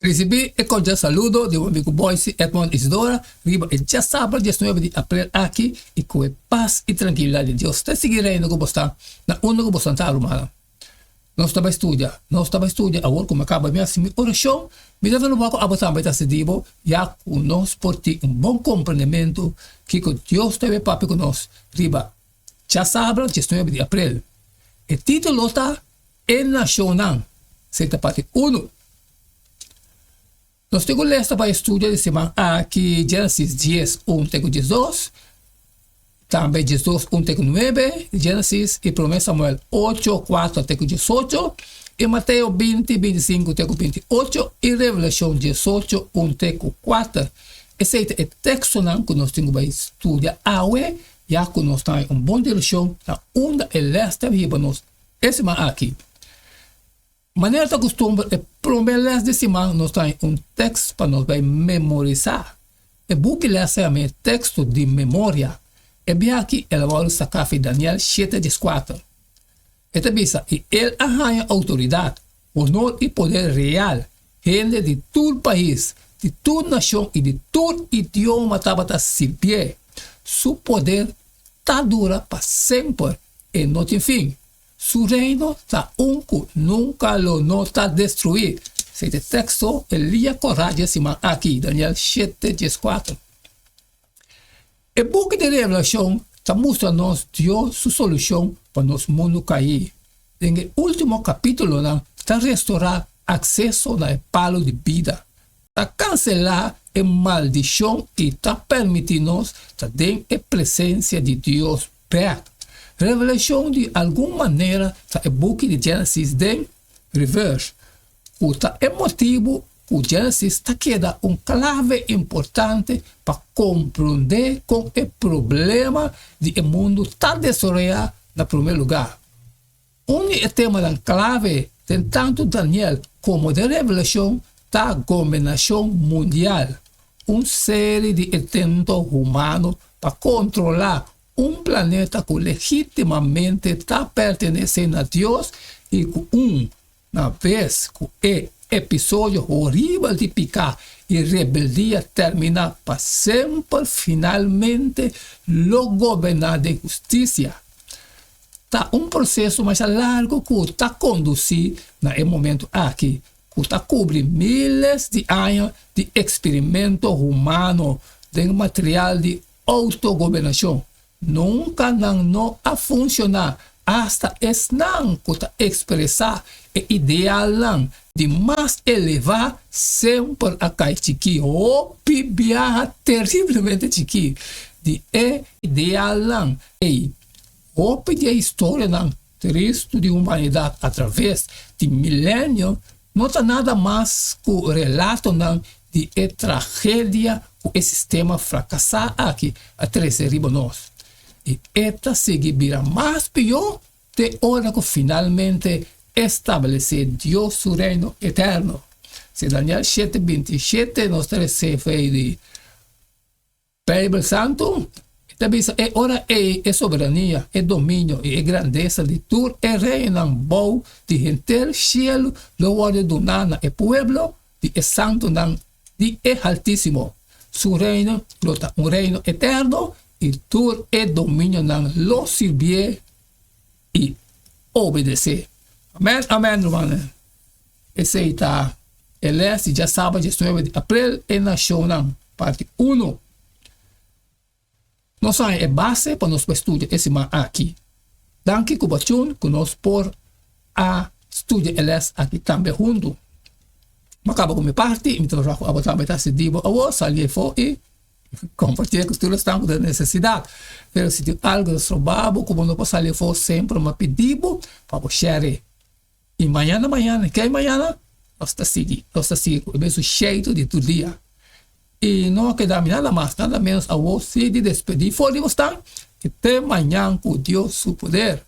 Risibí e kordial saludo di bo amigu Boyce Edmond Isidora riba e djasabra diesnuebe di aprel aki i ku e pas i trankilidat di Dios ta sigui reina ku bo sta na unda ku bo sta ta rumannan. Nos ta bai studia, nos ta bai studia awor ku mi a kaba mi hasi mi orashon, mi ta renoba ku abo tambe ta hasi di bo ya ku nos por tin un bon komprendementu kiko Dios ta bai papia ku nos riba djasabra diesnuebe di aprel. E titulo ta E nashonnan, esei ta parti unu. Nos tin ku lesa pa e studio di siman aki Genesis dies un te ku diesdos, tambe diesdos un te ku nuebe di Genesis i Promé Samuel ocho kuater te ku diesocho i Mateo binti bintisinku te ku binti ocho i Revelashon diesocho un te ku kuater. Esei ta e tekstonan ku nos tin ku bai studia awe ya ku nos ta haña un bon direkshon na unda e lès ta hiba nos E siman aki, manera ta kustumber e promé lès di siman nos ta haña un tèks pa nos bai memorisá. E buki lès ta yama e teksto di memoria. E biaha aki el a wòrdu saká fi Daniel shete dieskuater. E ta bisa, I el a haña outoridat, honor i poder real, hende di tur pais, di tur nashon i di tur idioma tabata sirbié. Su poder ta dura pa semper E no tin fin. Su reino ta un ku nunka lo no ta destruí. Esei ta e teksto e lia korá dje siman aki, Daniel shete dieskuater. E buki di Revelashon ta mustra nos Dios su solushon pa nos mundu kaí. Den e último kapítulonan ta restorá akseso na e palu di bida. Ta kanselá e maldishon i ta permití nos ta den e presensia di Dios bèk. Revelashon di algun manera ta e buki di Genesis den reverse, ku ta e motibu ku Genesis ta keda un klave importante pa komprondé kon e problema di e mundu ta desaroyá na promé lugá. Un di e temanan klave den tantu Daniel komo den Revelashon ta gobernashon mundial, un seri di intento humano pa kontrolá un planeta ku legítimamente ta pertenesé na Dios i ku un na bes ku e episodio horibel di piká i rebeldia terminá pa semper finalmente lo goberná den hustisia. Ta un proseso masha largu ku ta kondusí na e momentu aki, ku ta kubri míles di aña di eksperimento humano den material di outogobernashon. Nunka nan no a funshoná, asta esnan ku ta ekspresá e idealnan di mas elevá semper a kai chikí, hopi biaha teriblemente chikí, di e idealnan ei. Hopi di e historianan tristu di humanidat atraves di milenio no ta nada mas ku relatonan di e tragedia ku e sistema frakasá aki a trese riba nos. I e ta sigui bira mas pió te ora ku finalmente establesé Dios su Reino eterno. Si Daniel shete 27 nos ta resefei di Beibel Santu ta bisa e ora ei e soberania, e dominio i e grandesa di tur e reinan bou di henter shielu lo wòrdu duná na e pueblo di e santunan di e Haltísimo. Su reino lo ta un reino eterno i tur e dominionan lo sirbié i obedesé. Amèn, amèn, rumannan. Esei ta e lès di djasaba diesnuebe di aprel e nashonnan, parti uno. Nos a haña e base pa nos por studia e siman aki. Danki ku bo tune ku nos por a studia e lès aki tambe huntu. Mi a kaba ku mi parti i mi ta ròg ku abo tambe ta sigui bo awor sali afó i kompartié ku tur esnan ku ta den nesesidat. Pero si tin algu ta stroba bo ku bo no por sali afó semper mi a pidi bo pa bo share. I mañana mañana, kei mañana? Nos ta sigui, nos ta sigui ku e mesun sheitu di tur dia. I no a keda mi nada mas, nada menos awor si di despedí for di bosnan i te mañan ku Dios su poder.